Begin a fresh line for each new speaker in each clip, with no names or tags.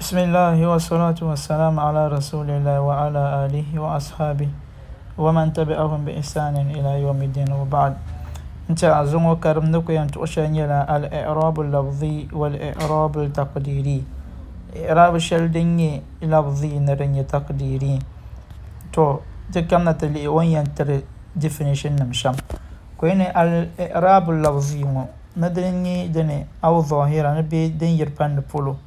Bismillahi wa salatu wa salam ala rasulillahi wa ala alihi wa ashabihi wa man tabi'ahum bi ihsanin ila yawmi din wa ba'd. N tiɛha zuŋɔ karim ni ku yɛn tuɣi shɛli nyɛla al-i'rabu lafzi wal-i'rabu taqdiri. I'rabu shɛli din nyɛ lafzi ni din nyɛ taqdiri. To ti kamina ti lihi o ni yɛn tiri definition nim shɛm. Ka o yɛn ni al-i'rabu lafzi ŋɔ ni dini n-nyɛ dini aw zahira ni bee din yiri palli polo.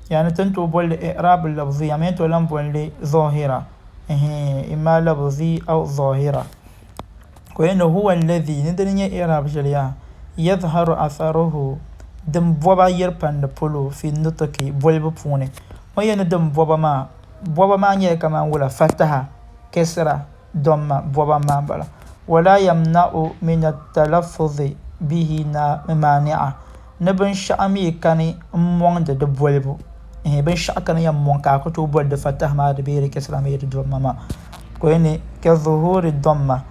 Yani ti ni tooi boli li i'rab lafzi amaa yi ni tooi lahi boli li zahira ɛhɛin imma lafzi aw zahira. Ka o yɛli ni huwa alladhi ni dini n-nyɛ i'rab shɛli yaha yadhharu atharuhu din bɔba yiri palli polo fi nutqi bolibu puuni. O ni yɛli ni din bɔba maa, bɔba maa nyɛla kamani wula fataha, kisra, domma bɔba maa m-bala. Wala yamna'u min at-talaffuzi bihi maani'a ni binshɛɣu mi kani m-mɔŋdi di bolibu ɛɛh binshɛɣu kani yɛn mɔŋ ka a ku tooi boli di fataha maa di bee di kisra bee di domma maa ka o yɛli ni ka zuhuri domma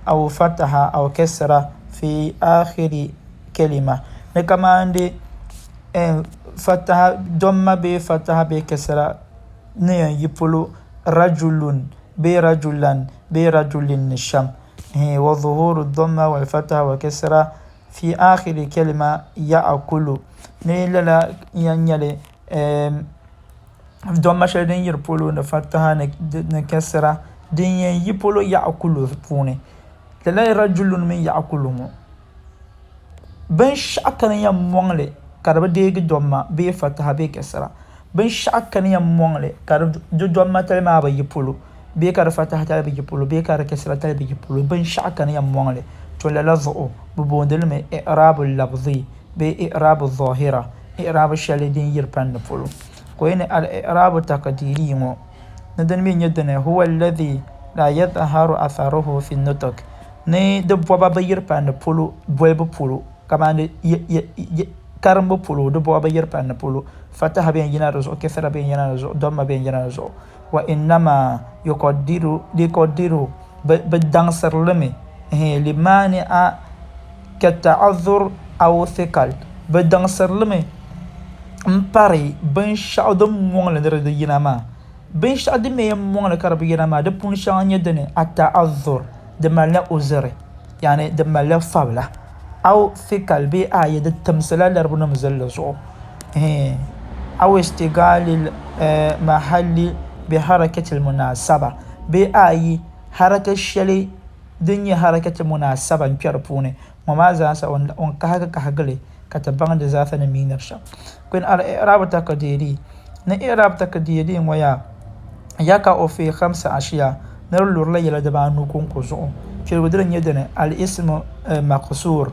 aw fataha aw kisra fi akhiri kalima ni kamani di fataha domma bee fataha bee kisra ni yɛn yi polo rajulun bee rajulan bee rajulin ni shɛm ɛɛh wa zuhuri domma wal fataha wal kisra fi akhiri kalima ya'kulu ni lala n-yɛn nyɛli domma shɛli din yiri polo ni fataha ni kisra din yɛn yi polo ya'kulu puuni lala rajulun mini ya'kulu ŋɔ Binshɛɣu kani yɛn mɔŋ li ka di bi deegi domma bee fataha bee kisira. Binshɛɣu kani yɛn mɔŋ li ka di domma tali maa bi yi polo bee ka di fataha tali bi yi polo bee ka di kisira tali bi yi polo. Binshɛɣu kani yɛn mɔŋ li to lala zuɣu bɛ booni li mi i'raabu lafzi bee i'raabu zahira i'raabu shɛli din yiri palli polo. Ka o yɛli ni al-i'raabu taqdiiri ŋɔ ni dini mi n-nyɛ dini huwa alladhi la yadhharu atharuhu fi nutq. Ni di bɔba bi yiri palli polo bolibu polo kamani karimbu polo di bɔba bi yiri palli polo fataha bɛn yina di zuɣu kisira bɛn yina di zuɣu domma bɛn yina di zuɣu wa innama yuqaddiru bi daŋsiri li mi limaani'a ka ta'azzur aw thiqal bi daŋsiri li mi m pari binshɛɣu din mɔŋ li ni di yina maa binshɛɣu din mi yɛn mɔŋ li ka di bi yina maa di puuni shɛŋa n nyɛ dini at-ta'azzur di malila uzuri yani di malila fabila aw thiqal bee ayi di timsila laribu nim zilli zuɣu aw istighal mahalli bi harakati munasaba bee ayi haraka shɛli din nyɛ harakati munasaba n kpɛ di puuni ŋɔ maa zaasa o ni kahigi kahigili ka ti baŋ di zaasa ni miiniri shɛm. Kpini al-i'raabu taqdiiri ni i'raabu taqdiiri ŋɔ yaa yaka'u fi khamsi ashiya ni di lurila yɛla dibaanu kɔŋko zuɣu. Piligu dini n-nyɛ dini al-ismu maqsuur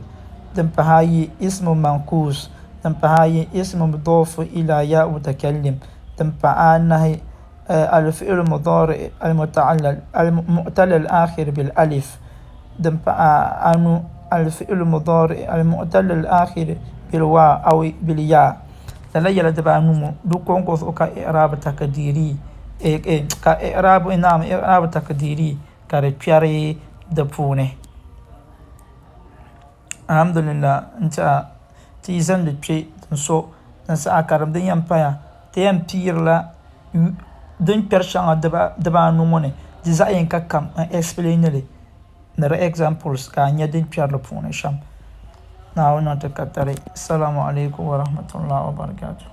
din pahi ayi ismu manquus din pahi ayi ismu mudaafu ila ya mutakallim din pahi anahi al-fi'lu mudaari al-mu'tal al-akhir bil-alif din pahi anu al-fi'lu mudaari al-mu'tal al-akhir bil-waa aw bil-yaa lala yɛla dibaanu ŋɔ di kɔŋko zuɣu ka i'raabu takdiiri ka i'raabu naam i'raabu takdiiri ka di kpɛri di puuni. Alhamdulillah n tiɛha ti yi zaŋdi kpɛ n so n saha karim din yɛn paya ti yɛn piirila din kpɛri shɛŋa dibaanu ŋɔ ni di zaɣ yinga kam n ɛspilɛni li ni di ɛgzaampils ka a nya din kpɛri di puuni shɛm. Naawuni niŋ ti katari. Salamu alaikum wa rahmatullahi wa barakatuh.